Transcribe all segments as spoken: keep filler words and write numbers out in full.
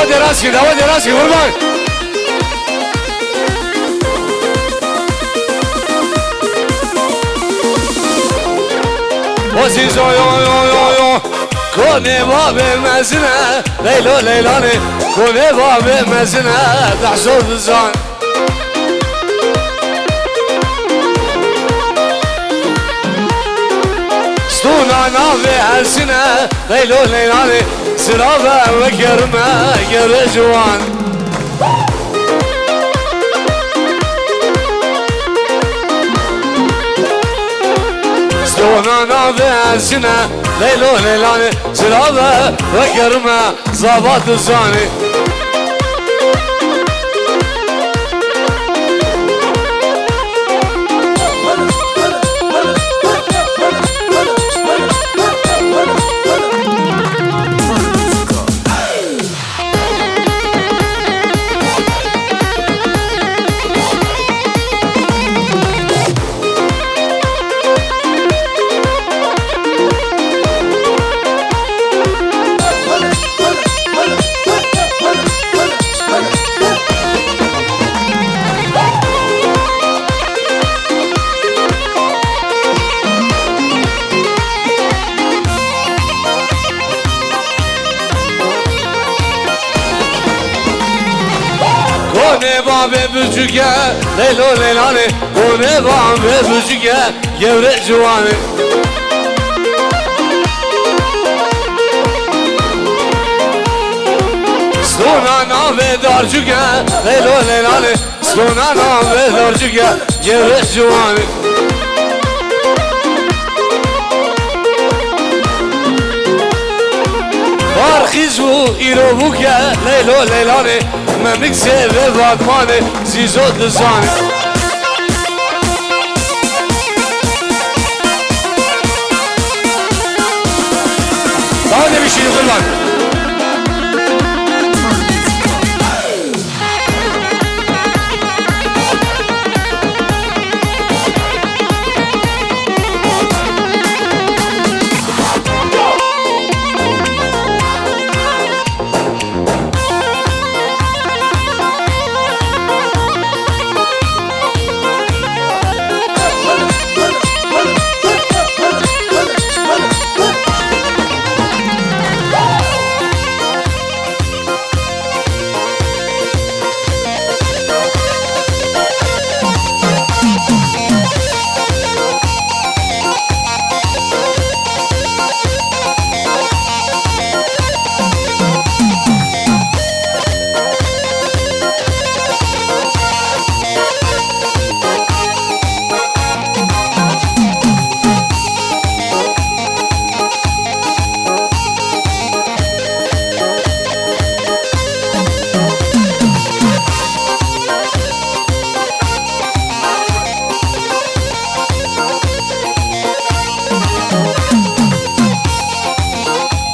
Deraskî, dawa deraskî, qurban. Wazîzo yo, yo, yo, yo. Konê bavê mezine, Leylo Leylanê. Konê bavê mezine, dehso dizan. Stûna navê Ersîne, Leylo Leylanê, sira ve vegerime, gere ciwan. Stûna navê Ersîne, Leylo Leylanê, sira ve vegerime, zava dizanê. Konê bavê biçûke, Leylo Leylanê. Konê bavê biçûke, gewre ciwanê. Stûna navê darçûke, Leylo Leylanê. Stûna navê darçûke, gewre ciwanê. Barqîz bû îro bûke, Leylo Leylanê. Memik sê ve vatmanê, zîzo dizanê. Daha ne bir şey kurban.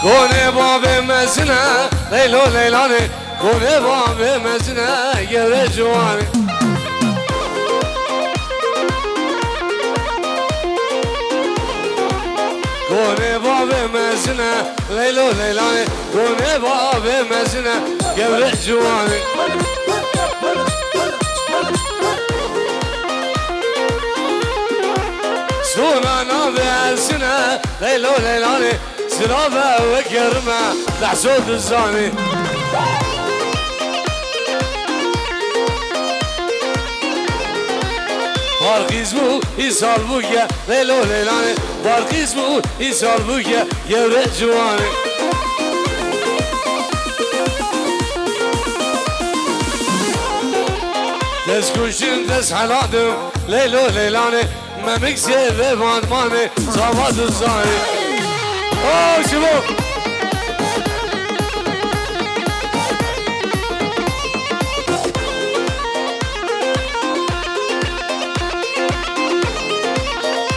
Konê bavê mezine, Leylo Leylanê. Konê bavê mezine, gere ciwanê. Konê bavê mezine, Leylo Leylanê. Konê bavê mezine, gewre ciwanê. Stûna navê Ersîne, Leylo Leylanê. Sira ve vegerime, lehzo dizanê. Barqîz bû, îsal bûke, Leylo Leylanê. Barqîz bû, îsal bûke, gewre ciwanê. Dest kuştin, dest heladim, Leylo Leylanê. Memik sê ve vatmanê, zava dizanê. Oh, şivo!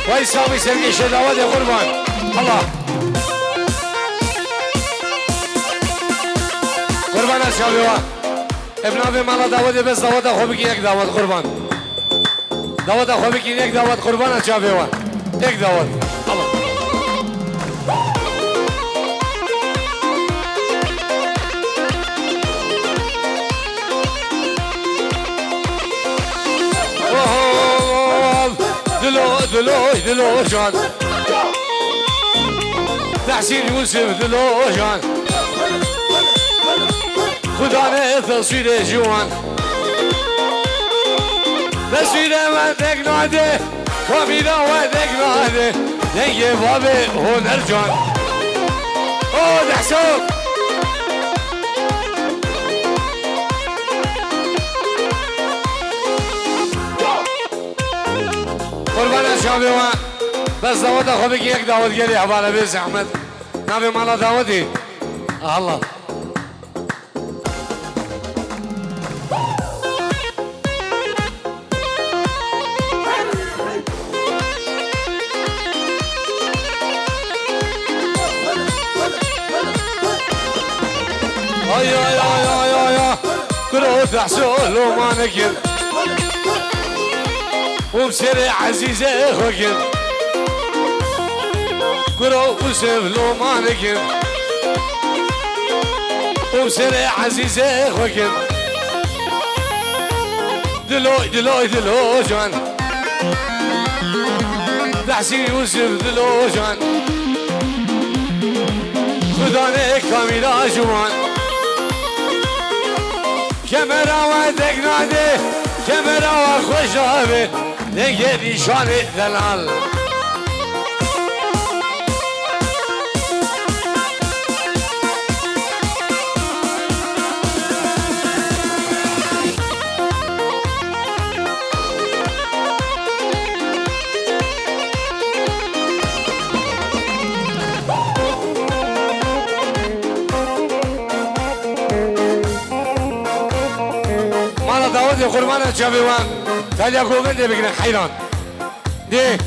Vay Sami Sergê şedava de qurban. Allah. Qurbana çavê wa. Ev navê mala dawetê bes daweta xwe bikî yek dawet qurban. Daweta xwe bikî yek dawet qurbana çavê we. Yek dawet. Allah. Diloy, dilojan. Tehsîn Yûsif dilojan. Xudanê teswîrê ji wan. Teswîrê we deng nade, kamîra we deng nade. Dengê bavê Honercan. O Dehso. Qurbana çavê we. Bes daweta xwe bikî yek dawetgerê hevala bê zehmet. Navê mala dawetê. Allah. Ay, ay, ay, ay, ay, ay. Kuro Dehso loma nekin. Û serê Ezîzê xwe kin. Kuro Yûsif loma nekin. Û serê Ezîzê xwe kin. Diloy, diloy, dilojan. Behsî Yûsif dilojan. Xudanê kamîra ji wan. Kemera we deng nade, kemera we xweş nabe. Dengê nîşanê delal. Mala dawetê qurbana çavê wan. Taliya govendê bigrin heyran. Dê.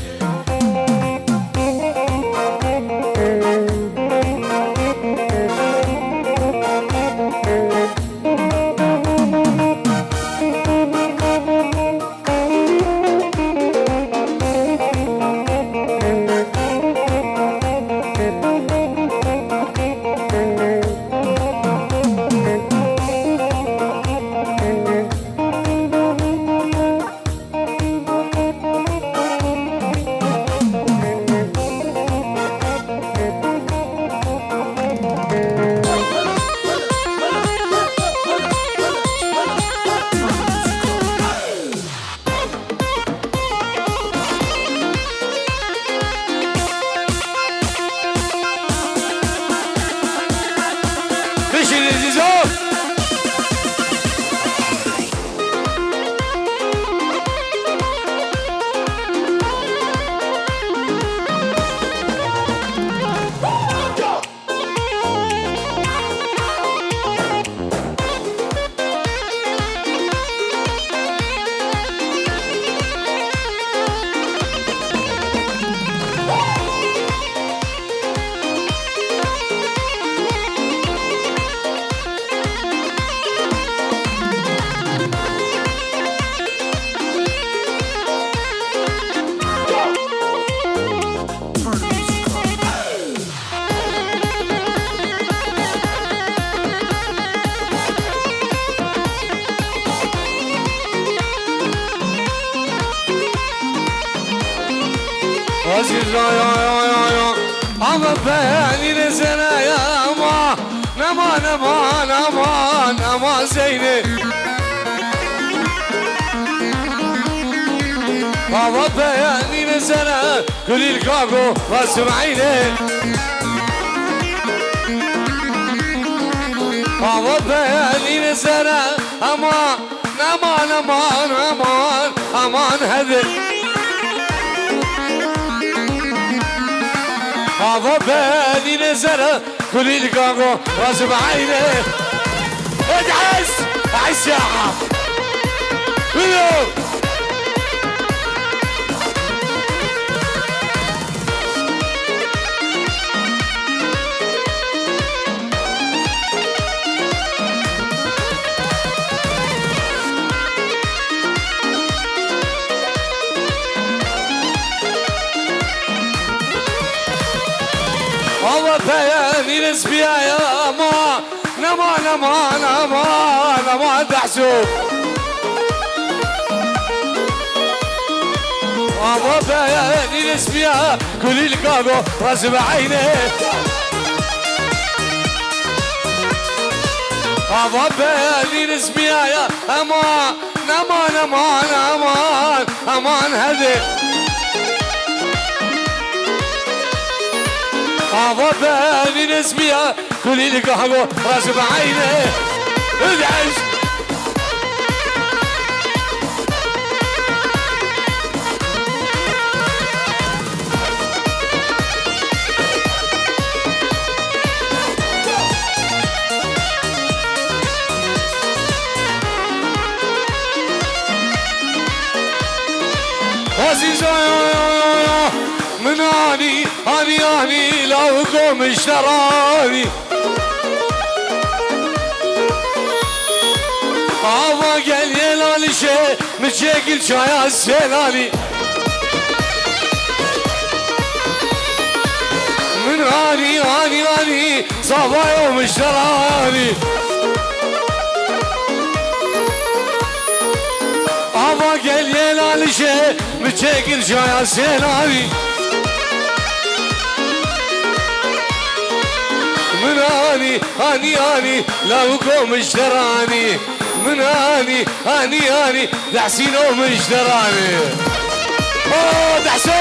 Bişînin Zîzo! Aziz ya, ya, ya, ya, ya. Ama ben yine sana ya, ama. Aman, aman, aman, aman Zeynep. Baba ben yine sana. Kulîlka go, Qasım Eyni. Baba ben yine sana, ama aman, aman, aman, aman hadi. Baba ben yine sana, kulîlka go, Qasım Eyni. Ecez! Eşya! Buyurun! Ama peynîriz piyaya ama. Nema, nema, nema, nema dehşû. Ava benî resmiya kulî li gago razî be eynê. Ava benî resmiya ya eman, eman, eman, eman, eman hede. Ava benî resmiya kulî li gago razî be eynê. Hidej. Azîza ya, ya, ya, ya. Min anî, anî, anî, lawiko min ji te re anî. Ava gel yê lalişê, min çêkir çaya sêlanî. Min anî, anî, anî, zavayo min ji te re anî. Ava gel yê lalişê, min çêkir çaya sêlanî. Min anî, anî, anî, lawiko min ji te re anî. Min anî, anî, anî, dehsîno min ji te re anî. O, dehso!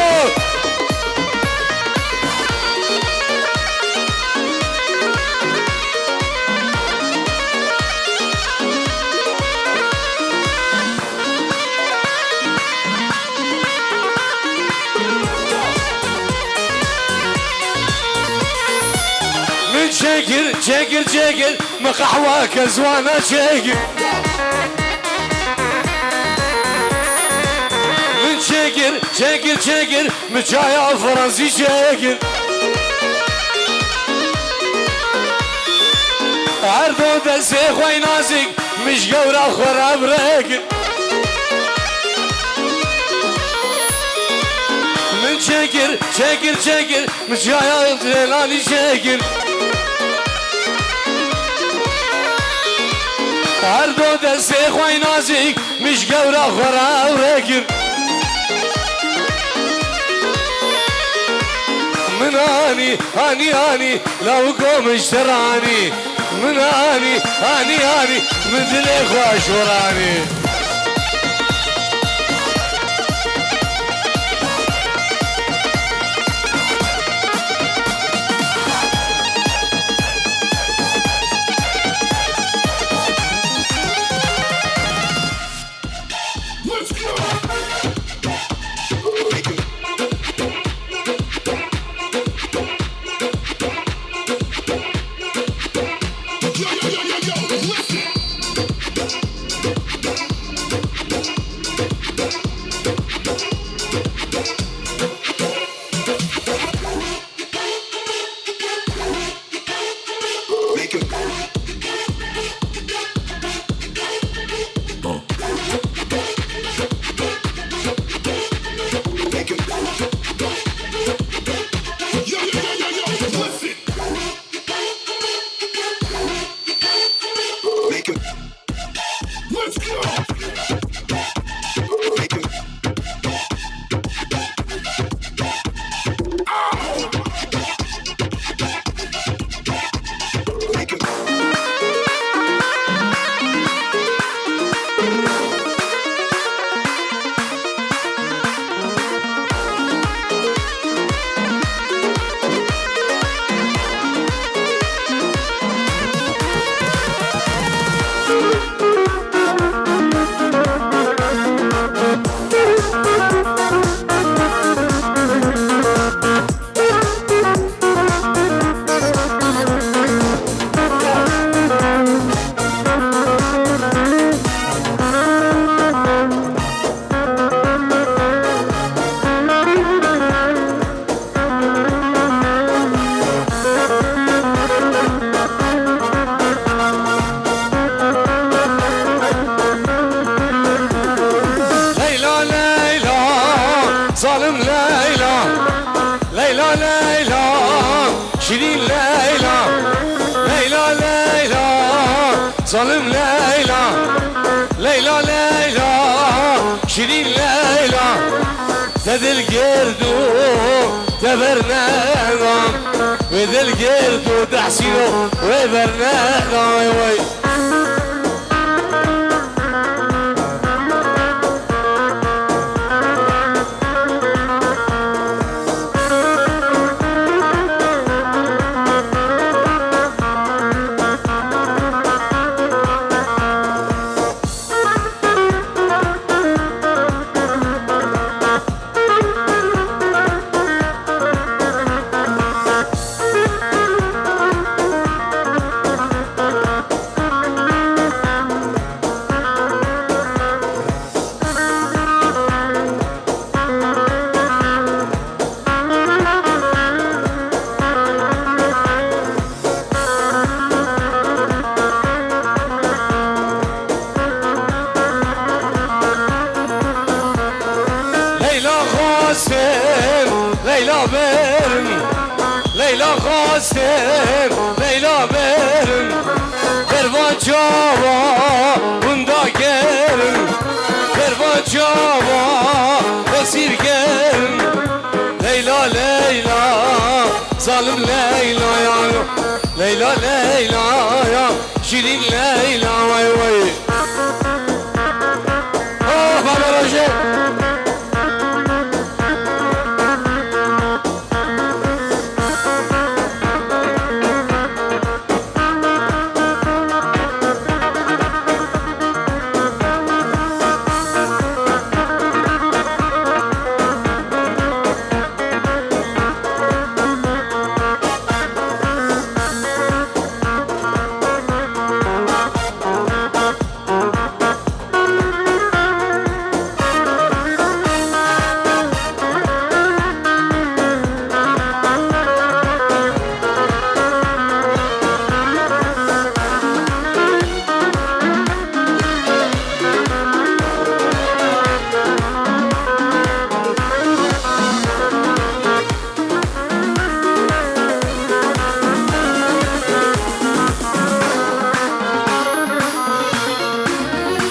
Min çêkir, çêkir, çêkir, min qehweke ziwana çêkir. Min çêkir, çêkir, çêkir, min çaya fransî çêkir. Her do destê xwe nazik, min ji gewra xwe re birêkir. Min çêkir, çêkir, çêkir, min çaya Cêlanî çêkir. Her do destê xwe nazik, min ji gewra xwe re ewre kir. Min anî, anî, anî, lawiko min ji te re anî. Min anî, anî, anî, min dilê xwe şoranî. Leyla, Leyla, zalim Leyla. Leyla, Leyla, şirin Leyla. Leyla, Leyla, zalim Leyla. Leyla, Leyla, şirin Leyla. Te dil Berneda, wê dilgir tu tehsîno, wê berneda, wey wey. Leyla xwestin, Leyla berin. Leyla xwestin, Leyla berin. Berva çava winda gerin. Berva çava esîr gerin. Leyla, Leyla, zalim Leyla ya. Leyla, Leyla ya. Şirin Leyla, vay vay. Oh, Baba Roger.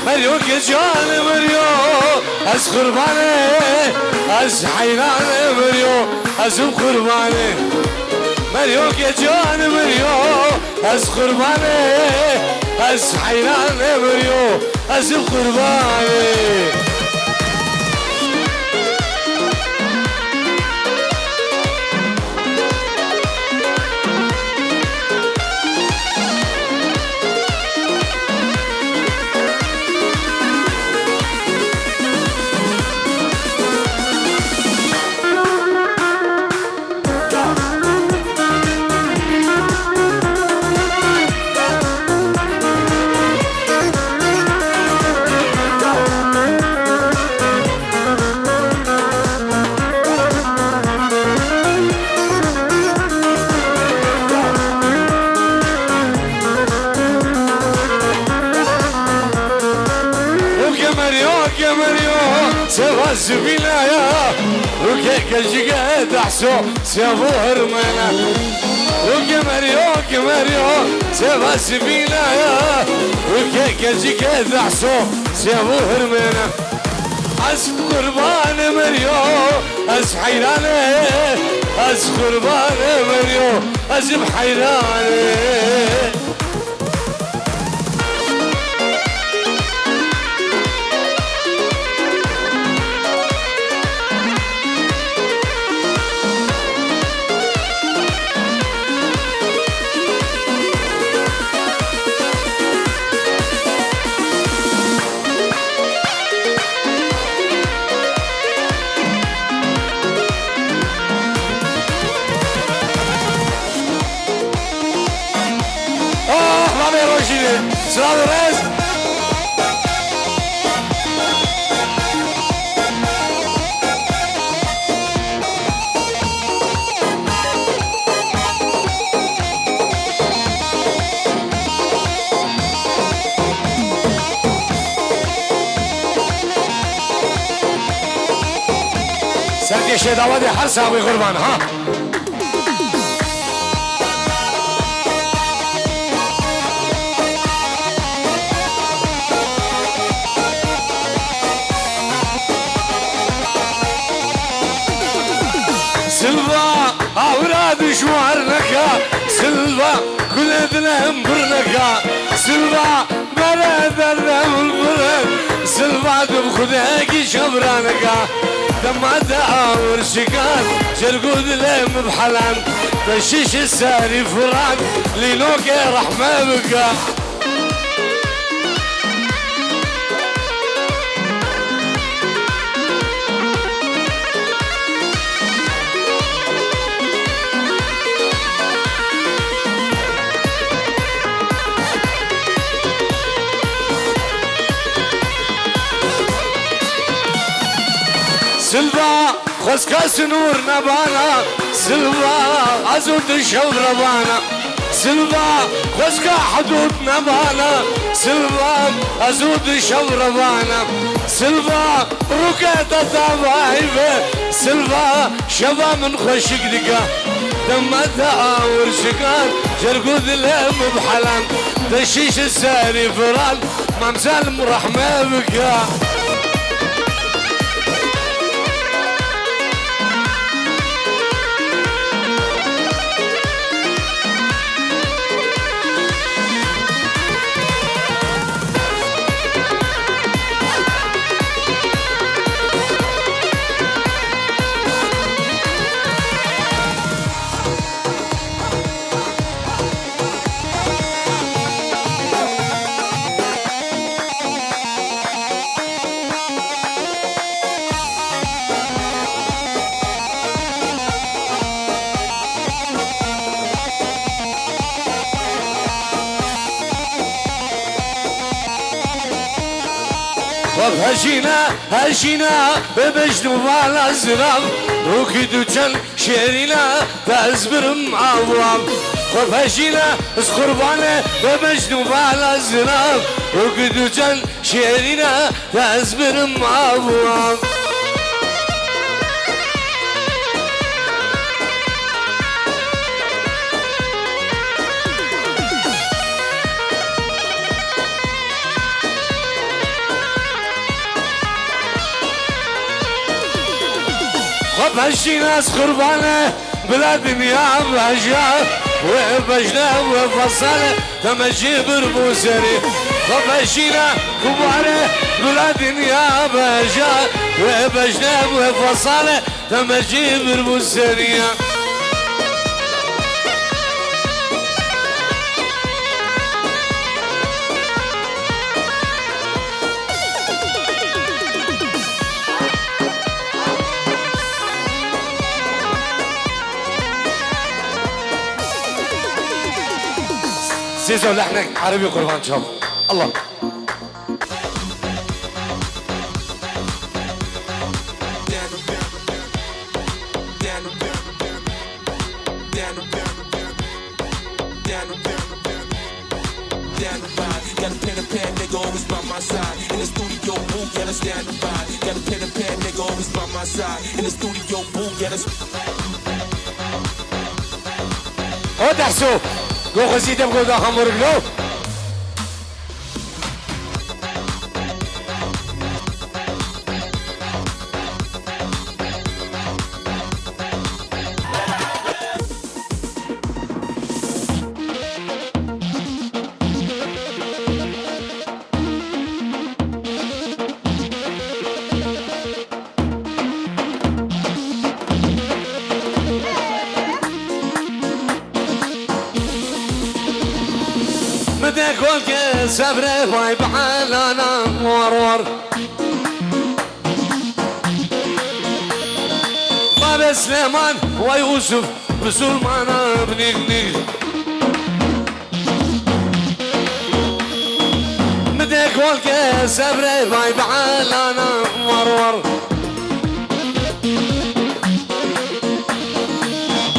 Meryo ke can miryo, ez qurbanê, ez heyranê miryo, ez im qurbanê. Meryo ke can miryo, ez qurbanê, ez heyranê miryo, ez im qurbanê. Û gemeriyo, gemeriyo, seva zibîna ya. Û ke gecike dehso, seva hirmene. Û gemeriyo, gemeriyo, seva zibîna ya. Û ke gecike dehso, seva hirmene. Ez qurbanê miryo, ez heyranê, ez qurbanê miryo, ez im heyranê. Ah, Ramê Rojînê, silav û rêz. Serkê Şêdawedê her sax bî qurban, ha. Silva Dişwar neka, Silva, gulê dilê min pir neka, Silva, mere derdê min pir e, Silva, tu bi xwedekî çavra neka. Dema te awir şikand, cerg û dilê min bi heland, te şîşe serî firand, lînokê rehme bike. Silva, xwezka sinûr nebana, Silva, ez û tu şev revana. Silva, xwezka hidûd nebana, Silva, ez û tu şev revana. Silva, rûke te tavayî be, Silva, şeva min xweşik dike. Dema te awir şikand, cerg û dilê min bi heland, te şîşe serî firand, Mam Selim rehme bike. Xwe hejîne, hejîne, bibêjin vala zirav, rûkî tu çend şêrîne, te ez birim av û av. Xwe hejîne, ez qurbane, bibêjin vala zirav, rûkî tu çend şêrîne, te ez birim av û av. Xwe peşîne ez qurbane, bila dinya beja, wê bejne wê fesale, deme jî bir bû serî. Xwe peşîne kubare, bila dinya beja, wê bejne wê fesale, deme jî bir bû serî. Zêzo lehnek erebî qurban çav. Allah. Got a pen and pad, nigga always by my side. In the studio, boo, yeah, that's standing by. Got a pen and pad, nigga always by my side. In the studio, boo, yeah, that's O derso, go xwezî dem go da hamur glo. Bide kolke sebre vay bi helana war war. Babê Silêman vay Ûsuf, misilmana binîk nîk. Bide kolke sebre vay bi helana war war.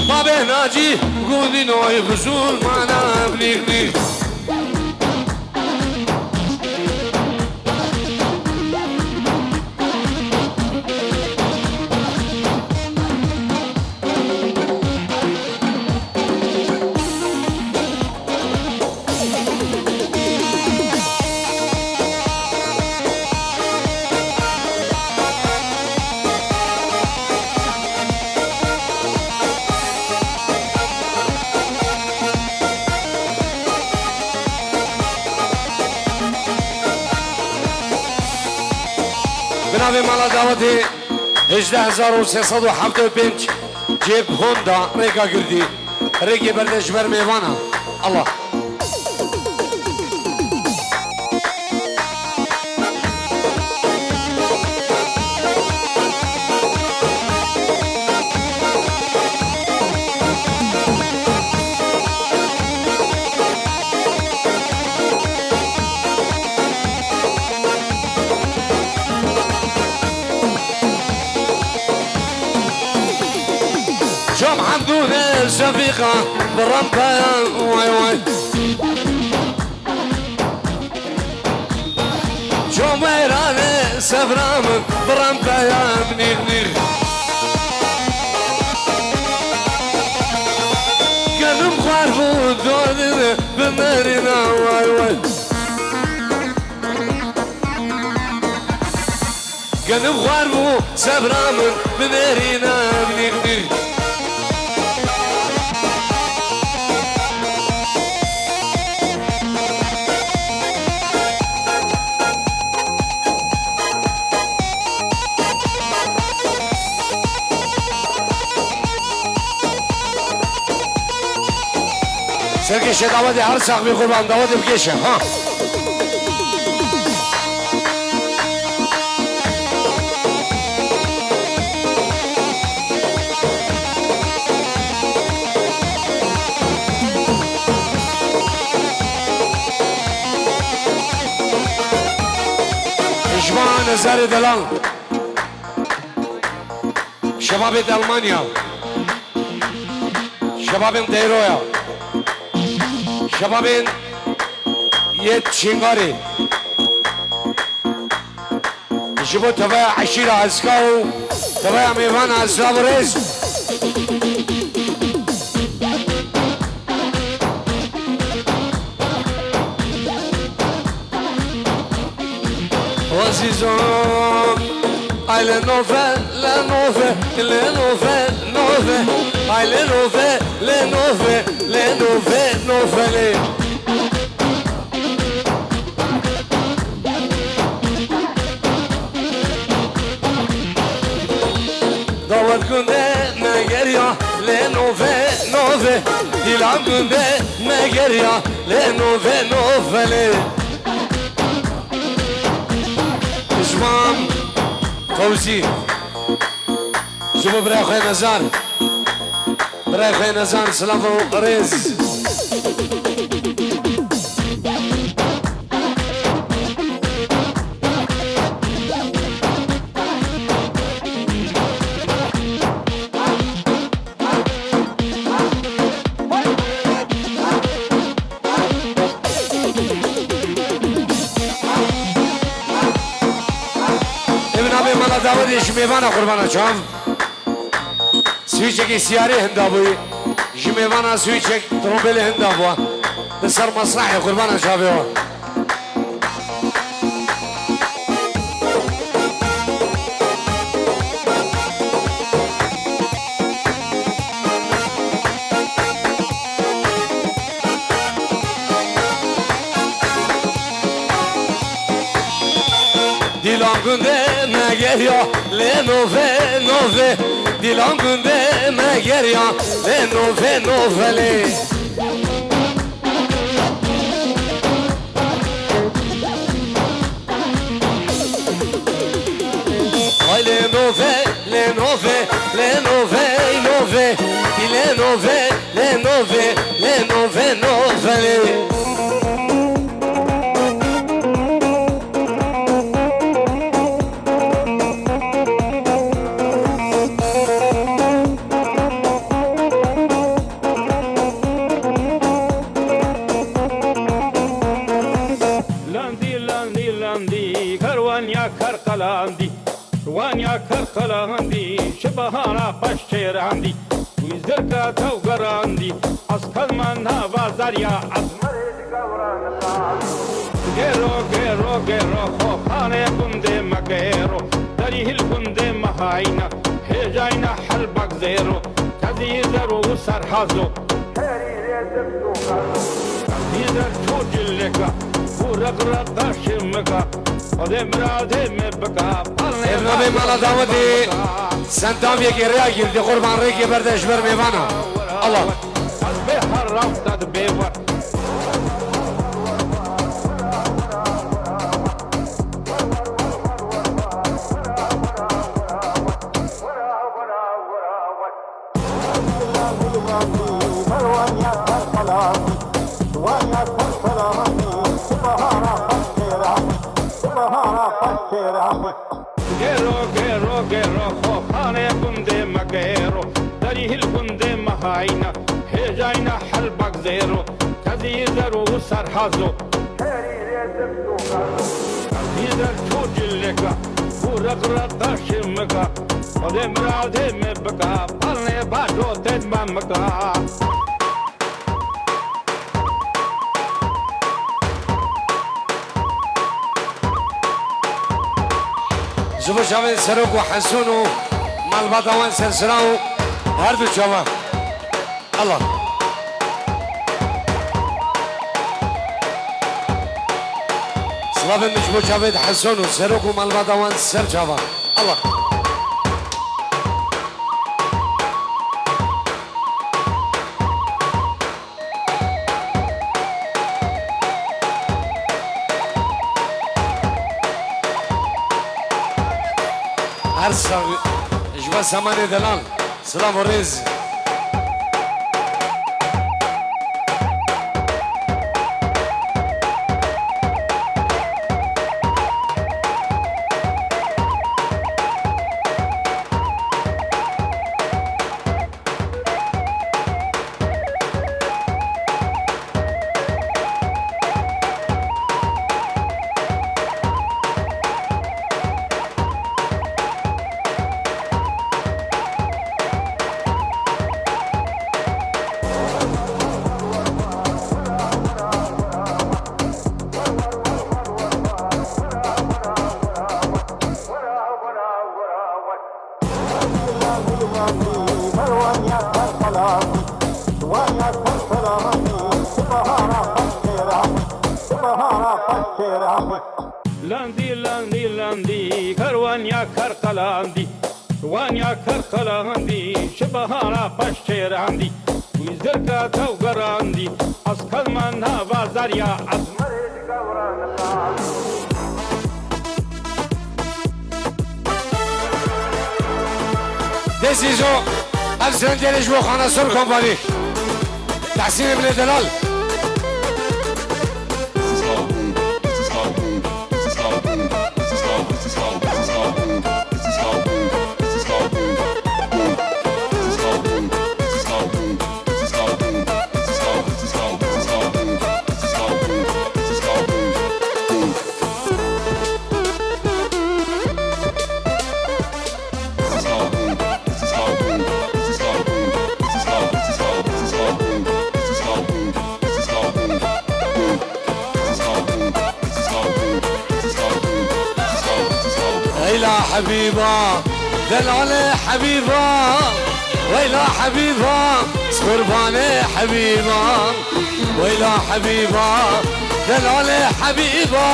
Babê Nacî gundî noy misilmana binîk nîk. Navê mala dawetê hejdeh hezar û sê sed û hevdeh û pênc Jeep Honda rêka girdî. Rêkê berde ji ber mêvana. Allah. Cam hemdûne Şefîqa bi rempaya way way. Cam weyrane Sevra min bi rempaya nîx nîx. Genim xwar bû dodine bi nerîna way way. Genim xwar bû Sevra min bi nerîna nîx nîx. Serkêşe dawetê her sax bî qurban, dawetê bikêşe, ha. Ji van Nezarê Delal. Şebabê Almanya. Şebabên Deyroya. Şebabên yê Çingarê. Ji bo teveya eşîra Eska û teveya mêvana Eslav û Rêz. Azîzan, ay le nove, le nove, le nove, nove. Ay le nove, le nove, le nove, nove le. Dawet gunde me geriya, le nove, nove. Dîlan gunde me geriya, le nove, nove le. Pişman Fewzî. Ji bo birayê xwe Nezar. Birayê xwe Nezar, silav û rêz. Ê bi navê mala dawetê ji mêvana qurbana çav. Swîçekî siyarê hinda bûyî. Ji mêvana swîçek trombêlê hinda bûa. Li ser mesrehê qurbana çavê wa. Dîlan gunde me geriya, lê nove, nove. Dîlan gunde me geriya, lê nove, nove lê. Ay lê nove, lê nove, lê nove, nove. Lê nove, lê nove, lê nove, nove lê. Landî, landî, landî, kerwaniya Kerqelandî. Wanya Kerqelandî, ji bahara xweş çêrandî. Wî zirka tew gerandî, ez kelma nava zerya, ez merê ji gewra niqandî. Gêro, gêro, gêro, xo xanê gundê me gêro, derî hil gundê me hayne, hêjayne helbek zêro, tezî zer û serhazo. Hêrî rê dim dû xezo. Tezî zer çû cilika, û reqreqa şimika. Xwedê miradê me bika, parlê Ev navê mala dawetê Sendamiyekê rêya girtî, qurban rêkê berde ji ber mêvana. Allah. Te dibê herram, te dibê wer. Gêro, gêro, gêro, xo xanê gundê me gêro. Derî hil gundê me hayna, hêjayna helbak zêro. Tezî zer û serhazo. Tezî zer çû cilika, û reqreqa şimika. Xwedê miradê me bika, parlê bajo tên me mika. Ji bo çavên serok û Hesûn û malbata wan sersira û her du çavan. Allah. Silavên min ji bo çavên Hesûn û serok û malbata wan ser çavan. Allah. Her sax ji we semanê delal. Silav û rêz. Landî, landî, landî, kerwaniya Kerqelandî. Waniya Kerqelandî, ji behara paş çêrandî. Wî zirka tew gerandî, ez kelma nava zerya, ez merê ji gewran qal. Destî zo, ev sendere ji bo Xana Sor Kompanî. Tehsînê bile delal. Eyla Hebîba, delale Hebîba, weyla Hebîba, qurbanê Hebîba. Weyla Hebîba, delale Hebîba,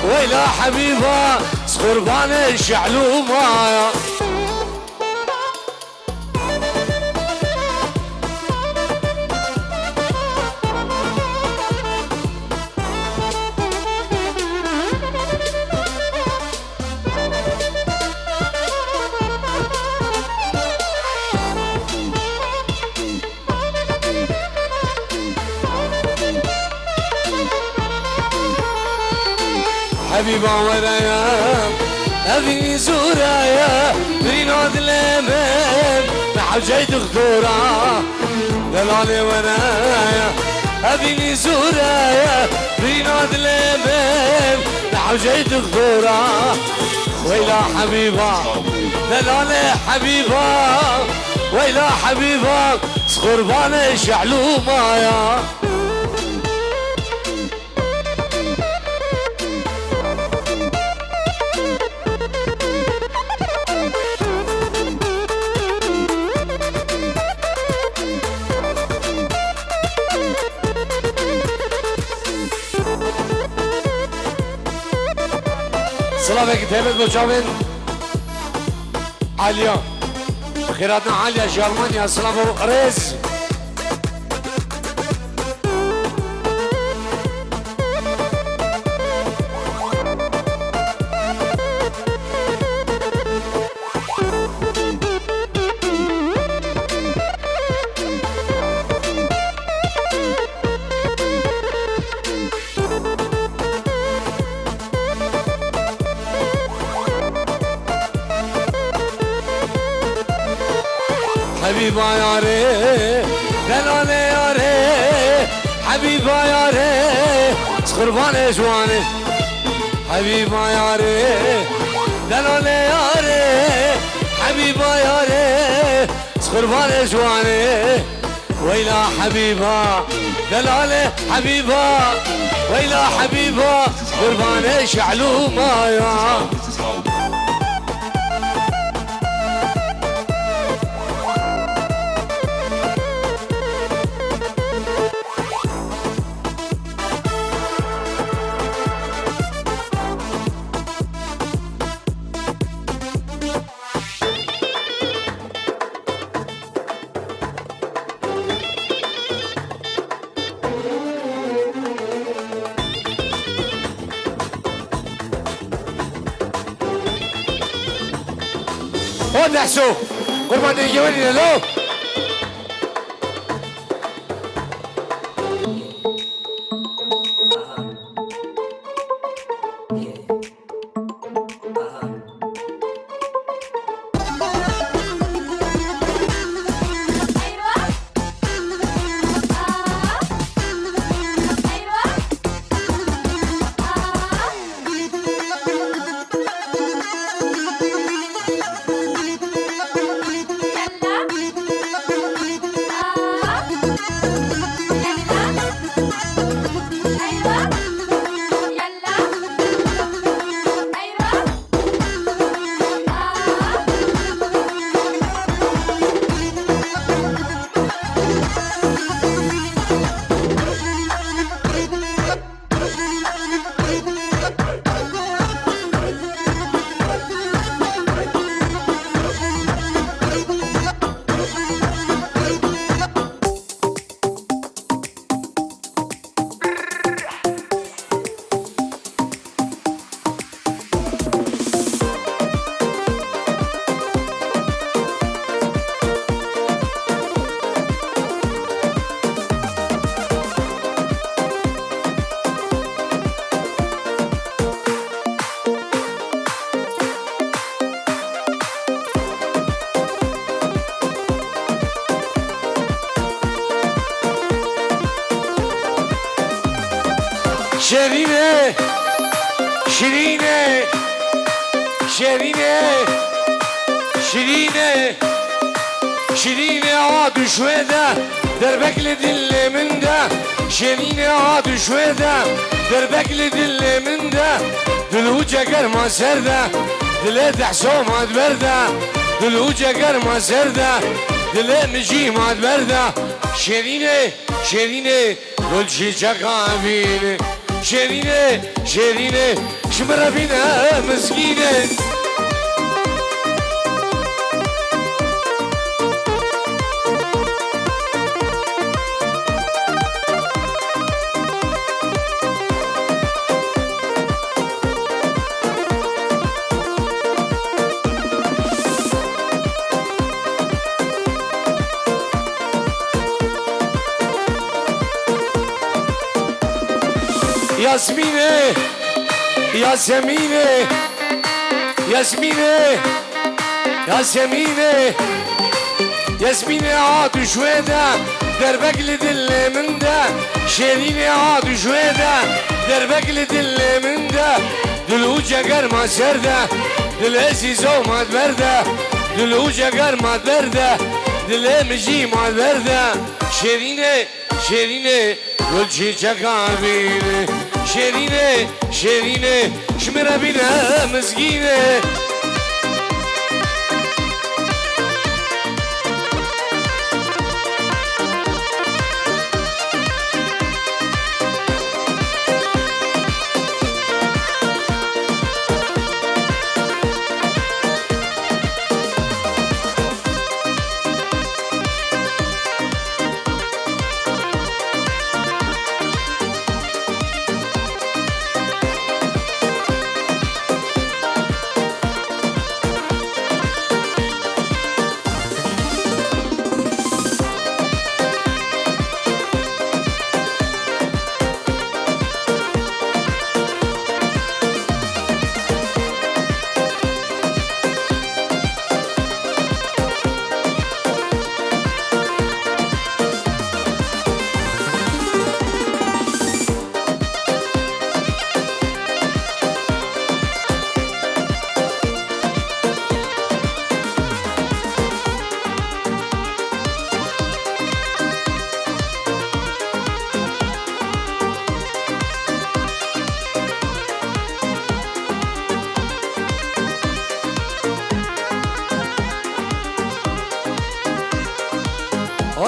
weyla Hebîba, qurbanê şehlûma ya. Hebîba were ye, evî zûre ye, birîna dilê min, nehewcey dixtora. Delalê were ye, evî zûre ye, birîna dilê min, nehewcey dixtora. Weyla Hebîba, delalê Hebîba, weyla Hebîba, qurbanê şehlûma ya. Silavekî taybet bo çavên Aliya. Xêratina Aliya ji Almanya, silav û rêz. Hebîba yarê, delalê yarê, Hebîba yarê, ez qurbanê ji wan ê. Hebîba yarê, delalê yarê, Hebîba yarê, ez qurbanê ji wan ê. Weyla Hebîba, delalê Hebîba, weyla Hebîba, qurbanê şe'lûma ya. O Dehso, qurban dengê we dîne lo. Şerîne, şirîne, şerîne, şirîne, şirîne a duşwê de, derbek li dilê min de, şerîne a duşwê de, derbek li dilê min de, dil û ceger ma ser de, dilê Dehso ma di ber de, dil û ceger ma ser de, dilê min jî ma di ber de, şerîne. Şêrînê, gul çîçeka bîne. Şêrînê, şêrînê, ji min re bîne mizgînê. Yasmînê, Yasemînê, Yasmînê, Yasemînê, Yasmînê a duşwê de, derbek li dilê min de, Şêrînê a duşwê de, derbek li dilê min de, dil û ceger ma ser de, dilê Zîzo ma di ber de, dil û ceger ma di ber de, dilê min jî ma di ber de, Şêrînê. Şêrînê, gul çîçeka bîne. Şêrînê, şêrînê, ji min re bîne mizgînê.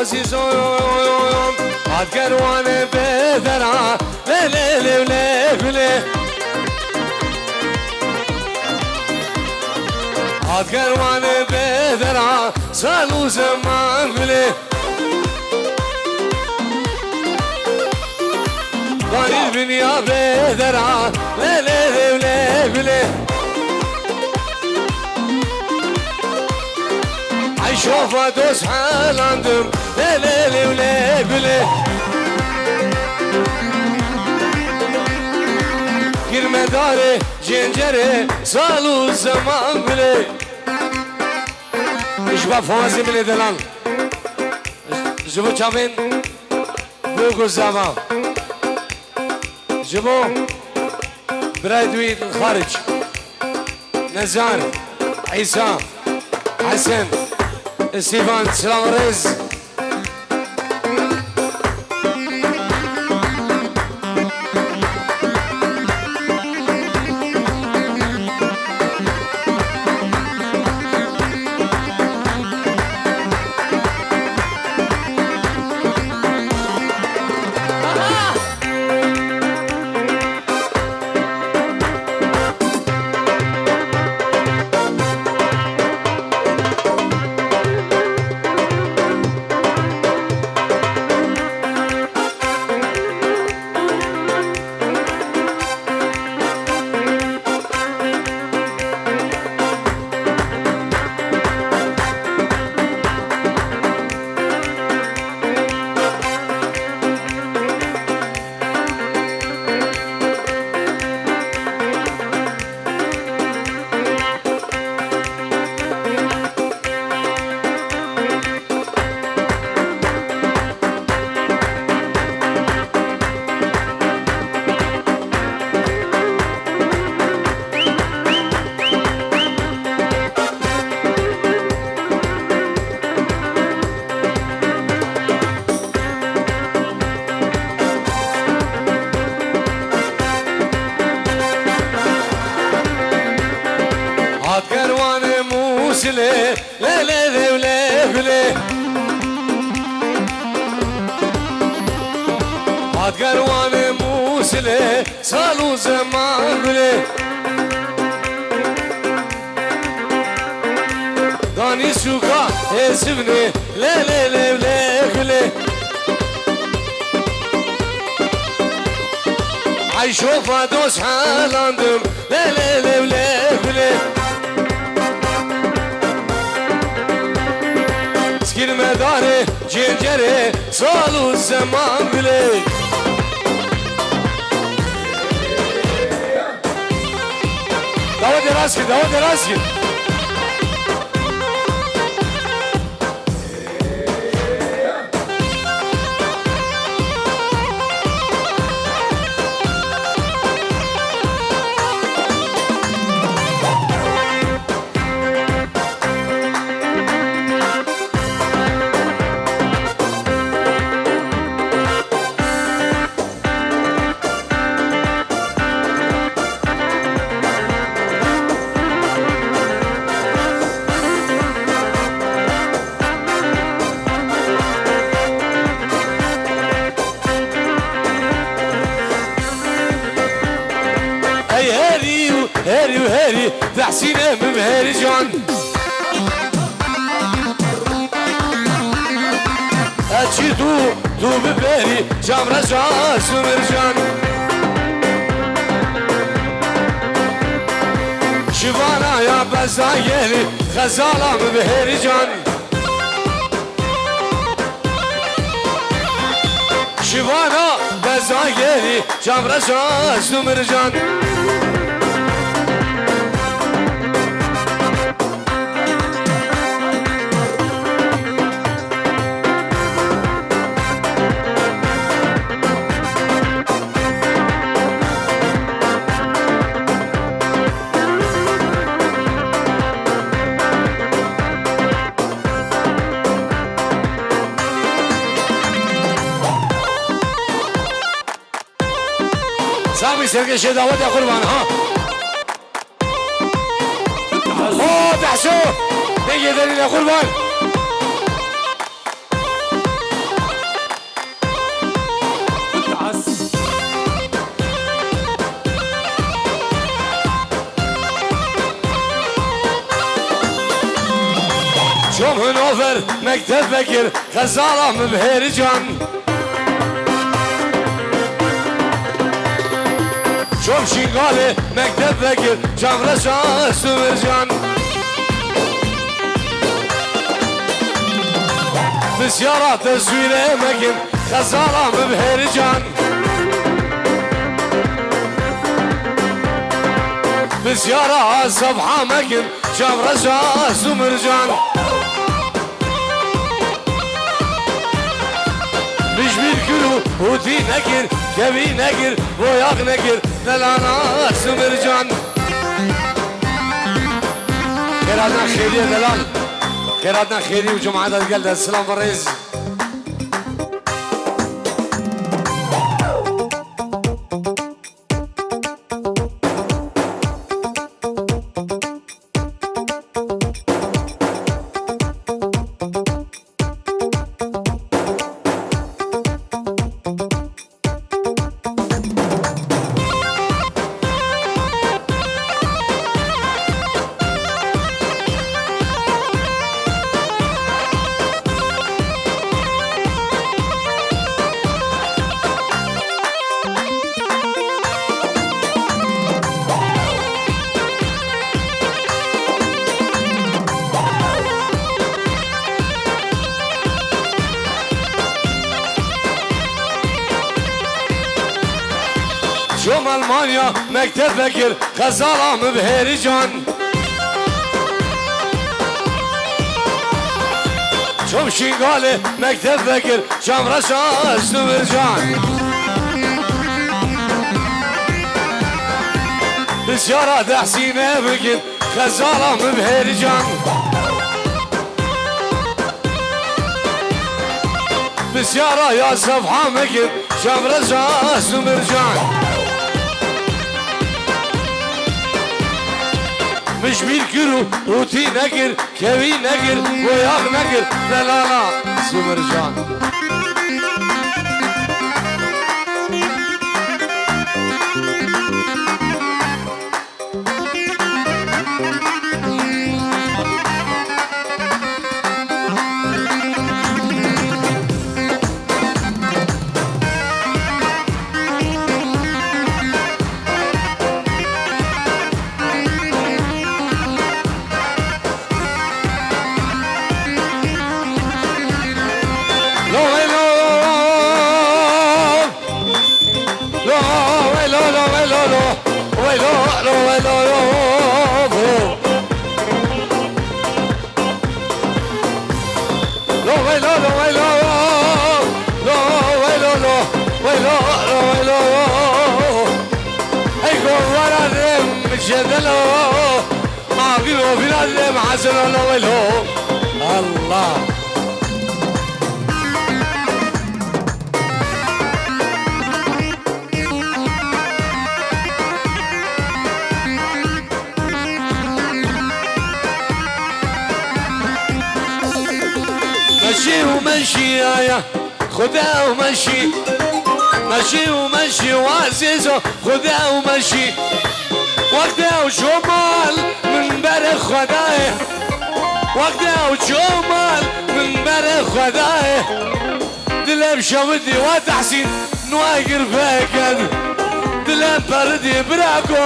Azîzon, hat kerwanê bêdera, lê, lê, lê, lê, gulê. Hat kerwanê bêdera, sal û zeman gulê. Danî dinya bêdera, lê, lê, lê, lê, gulê. Ey şofa dost helandim, lê, lê, lê, lê, gulê. Girmedarê cencerê, sal û zeman gulê. Ji bo fawazê min ê delal. Ji bo çavên Bû ku zava. Ji bo birayê dûyî li xaric. Nezar, Îsa, Hesen, Stîfan, silav û rêz. Hat kerwanê Mûsilê, lê, lê, lê, lê, gulê. Hat kerwanê Mûsilê, sal û zeman gulê. Danî sûka hêsivnê, lê, lê, lê, lê, gulê. Ey şofa dost helandim, lê, lê, lê, lê, gulê. Skirmedarê cencerê, sal û zeman gulê. Dawa deraz kir, dawa deraz kir. Ey herî û herî û herî, Tehsînê min herî can. Eçî tu, tu bi berî, camreca Sumircan. Şivana ya beza gelî, xezala min bi herî can. Şivana beza gelî, camreca Sumircan. Sax bî, serkê şêdawet e qurban, ha. O, Tehso! Dengê derî ne qurban. Hinover mekteb vekir, xezala min bi hêrican. Çom Şîngalê mekteb vekir, çavreşa Sumircan. Bisyara teswîrê mekin, xezala min bi hêrican. Bisyara sefha mekin, çavreşa Sumircan. Bijbîr kir û hûtî nekir, kevî nekir, boyak nekir, delala Sumircan. Xêratna xêrî ye delal. Xêratna xêrî û cemaeta gel de silam ve rêz. Çom Almanya mekteb vekir, xezala min bi hêrican. Çom Şîngalê mekteb vekir, çavreşa Sumircan. Bisyara Dehsînê bikin, xezala min bi hêrican. Bisyara ya sefha mekin, çavreşa Sumircan. Mijbîr kir û hûtî nekir, kevî nekir, boyak nekir, delala Sumircan. Lo, wey lo, lo, wey lo, lo. Wey lo, lo, wey lo, lo. Lo, wey lo, lo, wey lo. Lo, wey lo, lo. Wey lo, lo, wey lo. Hey, go, wara dem, cedelo. Ma vî o vîra dem, hazelo, lo, wey lo. Allah. Meşî û meşî aya, Xuda û meşî. Meşî û meşî û ezîzo, Xuda û meşî. Wextê ew çû mal, min berê Xwedayê. Wextê ew çû mal, min berê Xwedayê. Dilem şewidî we Tehsîn, nû agir veked. Dilem peridî birako,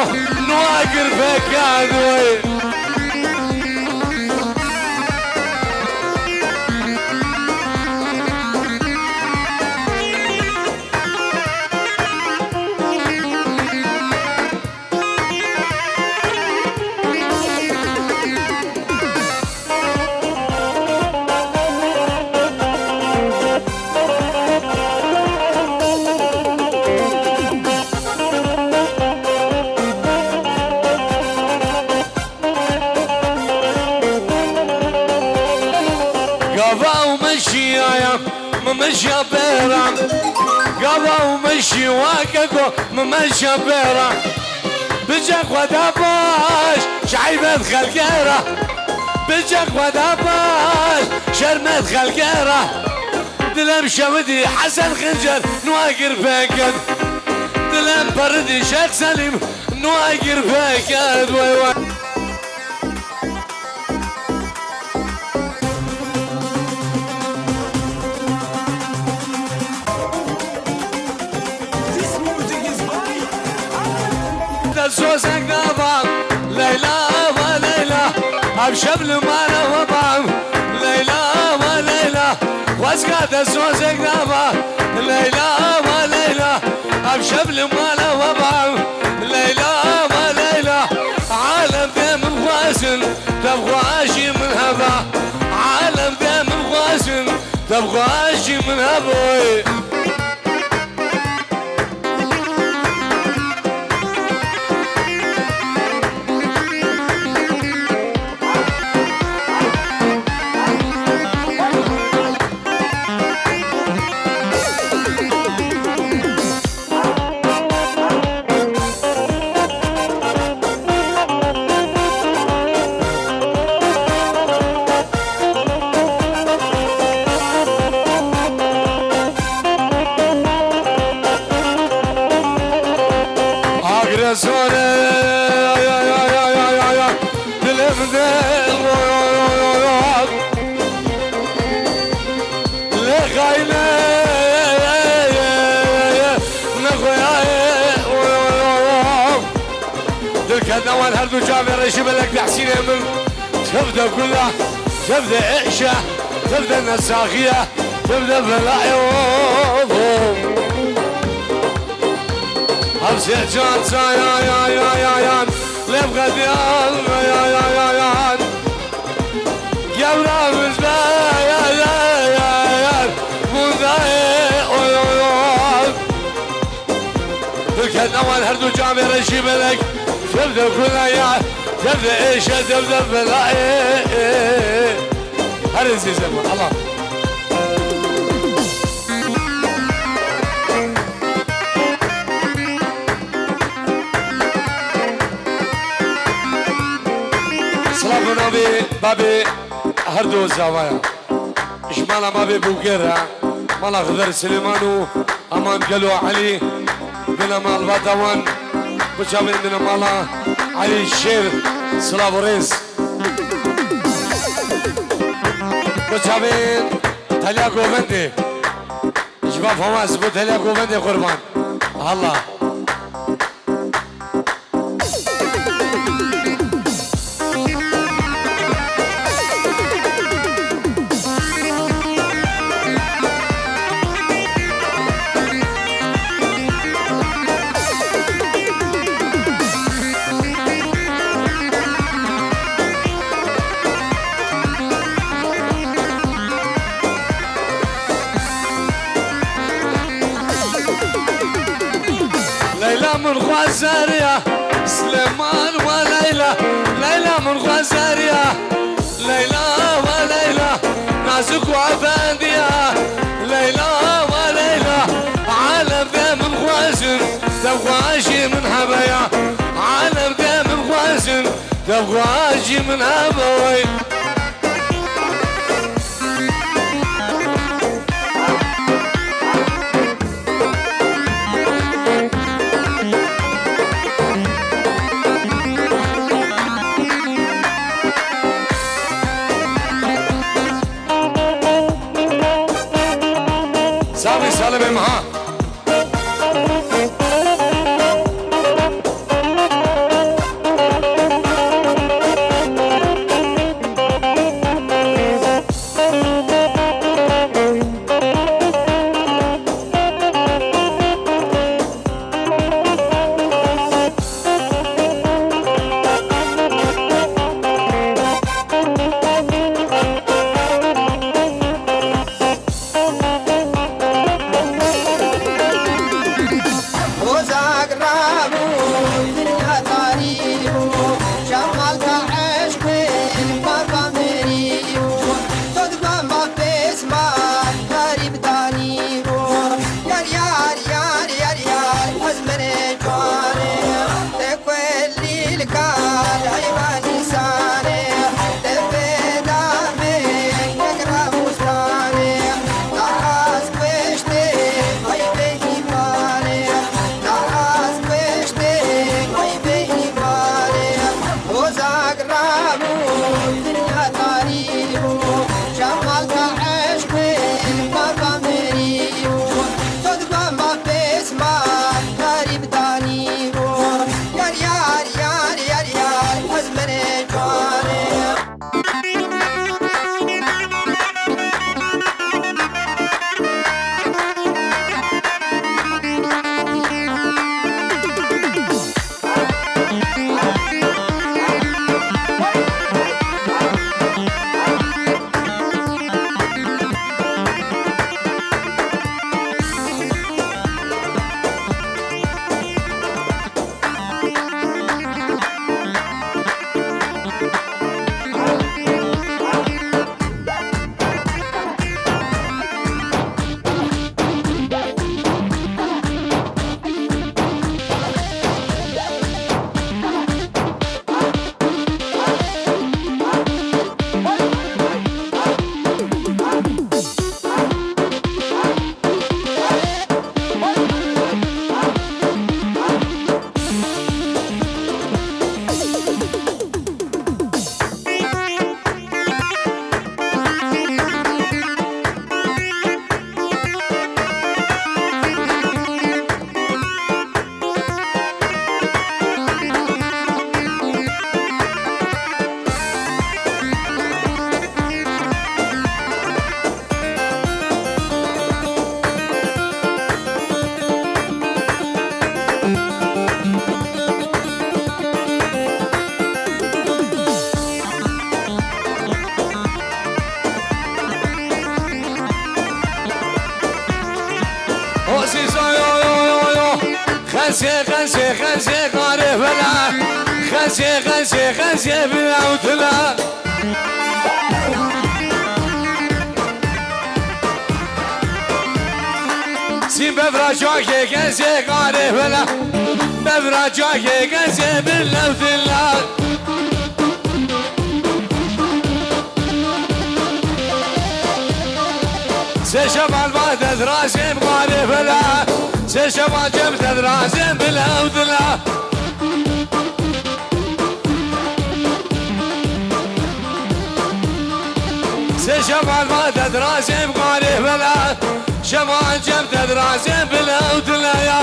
nû agir veked wey. Gava û meşiyaya, mi meşiya pêran. Gava û meşî wake ku mi meşiya pêran. Bice xwe da baş, şeybet xelke ra. Bice xwe da baş, şermet xelke ra. Dilem şewidî Hesen Xincer, nû agir veket. Dilem peridî Şêx Selîm, nû agir veket. Wey wey. Sozek dava, Leyla ve Leyla. Ev şev li mala we ba, Leyla ve Leyla. Xwezka de sozek dava, Leyla ve Leyla. Ev şev li mala we ba, Leyla ve Leyla. Alem de min xwazin, tev xwe jî min heva. Alem de min xwazin, tev xwe jî min heboy. Agresore, ay, ay, ay, ay, ay, ay, ay. Dilim de, oy, oy, oy, oy, oy. Lê xayne, nexweyaye, oy, oy, oy, oy. Dilketna wan her du çavê reşî belek behsînê min. Tev de gula, tev de eşe, tev de nesaxiye, tev de belayê, oy, oy. Hevsê can, can, ya, ya, ya, ya, ya. Lê bixediyan, ya, ya, ya, ya, ya. Gewra bizde, ya, ya, ya, ya. Bunda, oy, oy, oy. Dilketna wan her du çavê reşî belek. Tev de gula ya, tev de eşe, tev de belayê. Her ezîzê min, Allah. Silav û navê babê her du zavayan. Ji mala mavê Bûger e, mala Xidir Silêman û Aman Gelo Elî, bina malbata wan, biçavên bina mala Elî Şêr, silav û rêz. Biçavên Telya Govendê, ji va fawaz bo Telya Govendê qurban. Allah. Leyla min xwezeriya Silêman we Leyla, Leyla min xwezeriya Leyla we Leyla, nazik û efendiya Leyla we Leyla. Alem de min xwezin, tev xwe jî min hebeya. Alem de min xwezin, tev xwe jî min hebey. Saxî salimê meha. Rozak rabû, dinya tarî bû, şemal te eşqê baba merî bû, to di baba pês ma, garîb danî bû. Yar, yar, yar, yar, yar, ez menê ciwanê, te Lîlka heyva nîsanê, te pêda bê yek ramustanê, nahas kuştê, hey bê îmanê, nahas kuştê, Xezê, xezê, qarê vela. Xezê, xezê, xezê, bila û dila. Sî bevra çakê, xezê, qarê vela. Bevra çakê, xezê, bila û dila. Sê şevan va te dirazêm, qarê vela. Sê şevan cem te dirazêm, bila û dila. Sê şevan va te dirazêm, qarê vela. Şevan cem te dirazêm, bila û dila ya.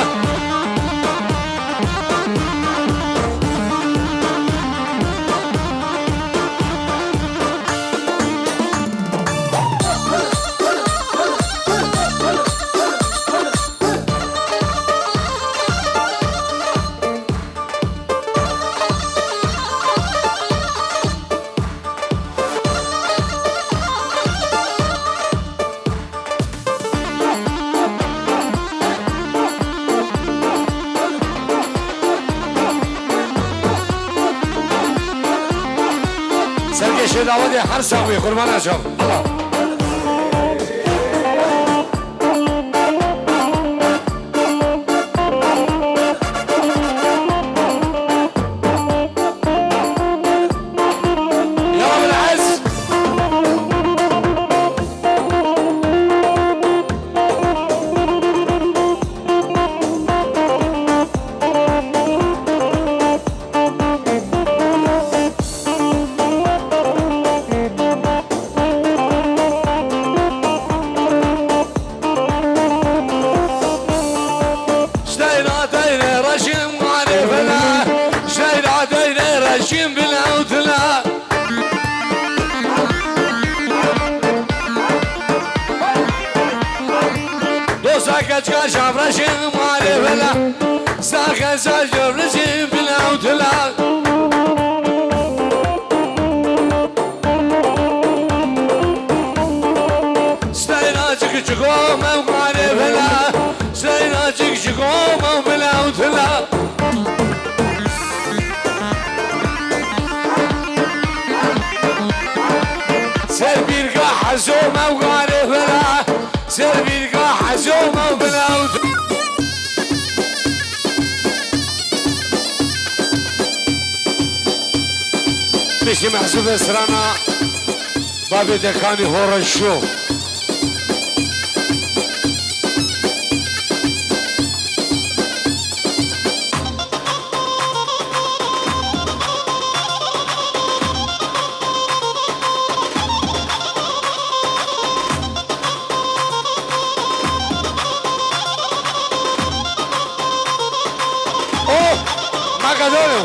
Serkê Şêdawetê her sax bî, qurbana çav. Allah. Ya bilez. Steyra teyre reşim marifela. Steyra teyre reşim bilewtila. Dosa keçka şavreşim marifela. Saxe saç dövreşim bilewtila. Steyra çik çik o mew qarê vela. Steyra çik çik o mew bila û tila. Ser bîrga hezo mew qarê vela. Ser bîrga hezo mew bila û tila. Piştî mehsûbê strana babê Dekanî Horeşo. Oh! Magadoro!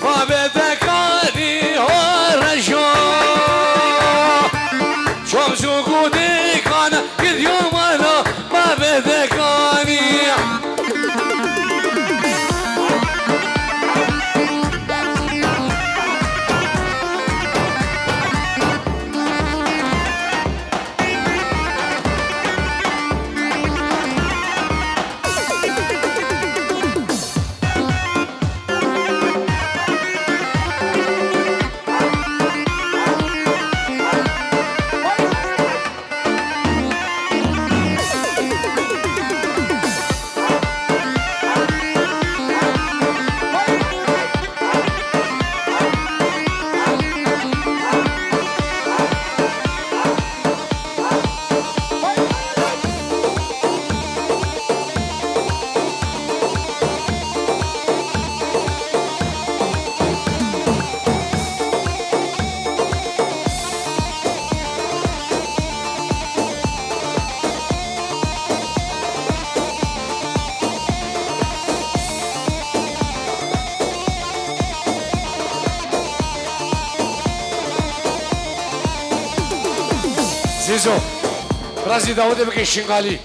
Babê Dekanî Horeşo. Çomçûk û Dîkan gidiyo mala babê Dekanî. Bizo. Razî Dawidê bike Şingalî.